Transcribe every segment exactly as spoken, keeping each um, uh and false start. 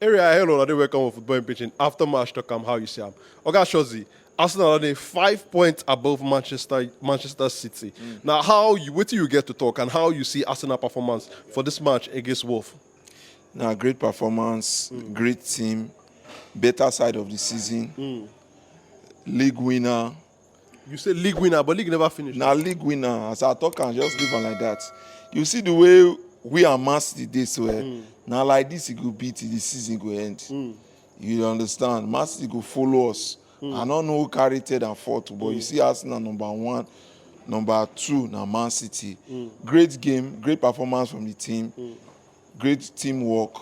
Area, hello, I dey welcome on Football in Pidgin. After match talk am how you see am. Oga Shozi, Arsenal are dey five points above Manchester Manchester City. Now, how you, wetin you get to talk and how you see Arsenal performance for this match against Wolf? Na great performance, great team, better side of the season, league winner. You say league winner, but league never finish. Na league winner, as I talk am, just leave am like that. You see the way we and Man City dey so, eh? Na like this e go be till the season go end. You understand? Man City go follow us. I no know who carry third and fourth, but you see Arsenal number one, number two na Man City. Great game, great performance from the team, great teamwork.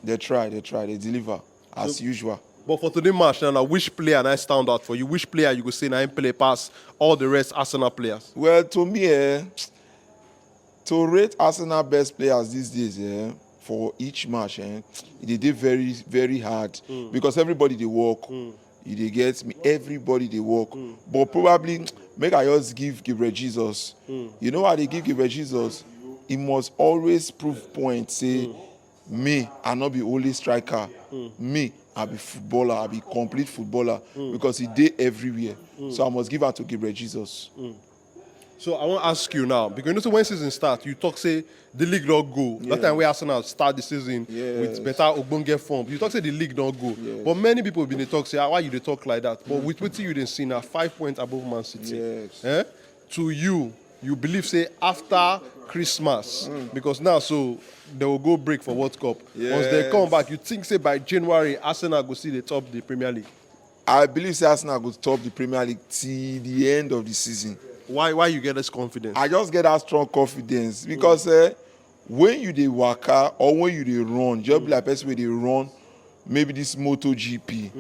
They try, they try, they deliver as usual. But for today match now, now, which player na stand out for you? Which player you go say na him play pass all the rest Arsenal players? Well, to me, eh, to rate Arsenal best players these days, eh, for each match, eh, e dey dey very, very hard because everybody dey work. You dey get me? Everybody dey work. But probably, make I just give Gabriel Jesus. You know why I dey give Gabriel Jesus? He must always prove point say, me, I no be only striker. Me, I be footballer, I be complete footballer because he dey everywhere. So I must give am to Gabriel Jesus. So I wan ask you now, because you know say when season start, you talk say the league don go. That time wey Arsenal start the season with Yes. better ogbonge form, you talk say the league don go. But many people bin dey talk say, "Ah, why you dey talk like that?" But with wetin you dey see now, five points above Man City. Yes. Eh? To you, you believe say after Christmas, because now so they will go break for World Cup. Once they come Yes. back, you think say by January, Arsenal go see the top the Premier League? I believe say Arsenal go top the Premier League till the end of the season. Why why you get this confidence? I just get that strong confidence because eh, when you dey waka or when you dey run, just be like person wey dey run, maybe this motor G P.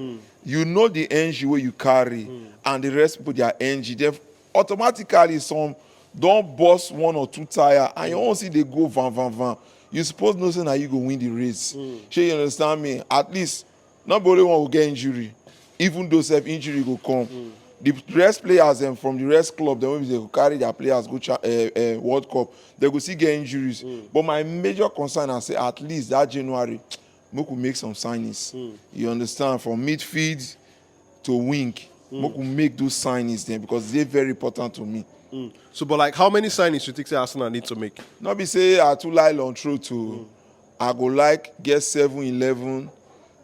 You know the engine wey you carry and the rest people their engine. Then automatically some don burst one or two tire and your own still dey go van van van. You suppose know say na you go win the race. Shey you understand me? At least no be only one go get injury, even though sef injury go come. The rest players dem from the rest club dem wey be say go carry their players go cha- eh, eh, World Cup, they go still get injuries. But my major concern na say at least that January, make we make some signings. You understand? From midfield to wing, make we make those signings dem because e dey very important to me. So, but like, how many signings you think say Arsenal need to make? No be say I too like long throw too. I go like get seven, eleven,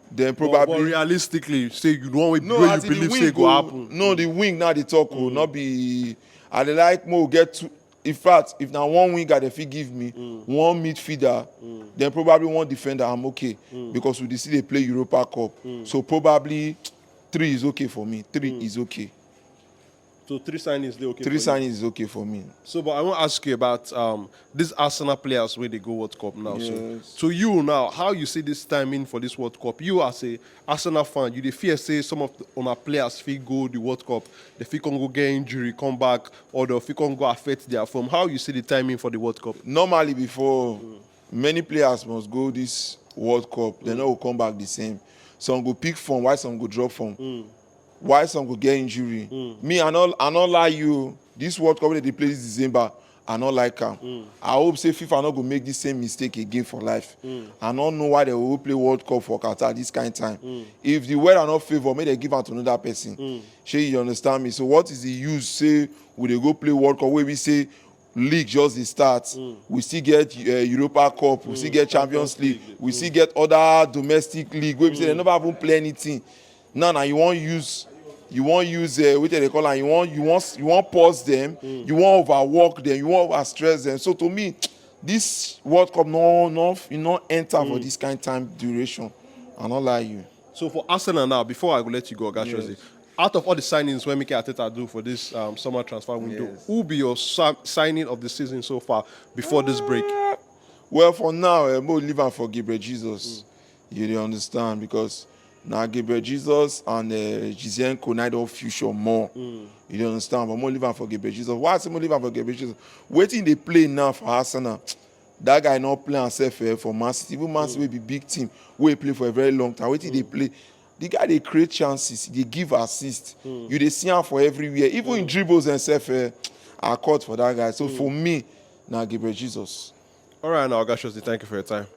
then But, but probably realistically, say you want no, wey as you in the believe wing say go go- happen. No, the wing now dey talk o, no be. I dey like make we get two. In fact, if na one winger dem fit give me, one midfielder, then probably one defender, I'm okay because we dey still dey play Europa Cup. So probably three is okay for me. Three is okay. So three signings dey okay. Three for you. Signings is okay for me. So, but I wan ask you about um, these Arsenal players wey dey go World Cup now. So, Yes. to you now, how you see this timing for this World Cup? You as a Arsenal fan, you dey fear say some of the, una players fit go the World Cup, they fit come go get injury, come back, or they fit come go affect their form. How you see the timing for the World Cup? Normally before, many players must go this World Cup. They no go come back the same. Some go pick form, while some go drop form. While some go get injury. Me, I no, I no lie you. This World Cup wey dey play this December, I no like am. I hope say FIFA no go make this same mistake again for life. I no know why they will play World Cup for Qatar this kind time. If the weather no favour, make they give am to another person. Shey you understand me? So what is the use say we dey go play World Cup wey be say league just dey start? We still get uh, Europa Cup, we still get Champions League, we still get other domestic league wey be say they never even play anything. Now, now you wan use, you wan use uh, wetin they call am, you wan, you wan, you wan pause them, you wan overwork them, you wan overstress them. So to me, this World Cup no, no, e no enter for this kind time duration. I no lie you. So for Arsenal now, before I go let you go, Oga Shozi, out of all the signings wey Mikel Arteta do for this um, summer transfer window, Yes. Who be your sa- signing of the season so far before this break? Well, for now, uh, mo leave am for Gabriel Jesus. You dey understand because na Gabriel Jesus and uh, Zinchenko na don future more. You dey understand? But mo leave am for Gabriel Jesus. Why I say mo leave am for Gabriel Jesus? Wetin dey play now for Arsenal? That guy no play himself eh, for Man City. Even Man City wey be big team, wey play for a very long time. Wetin dey play? The guy dey create chances, dey give assist. You dey see am for everywhere. Even in dribbles and self, eh, I caught for that guy. So for me, na Gabriel Jesus. All right, now, Oga Shozi, thank you for your time.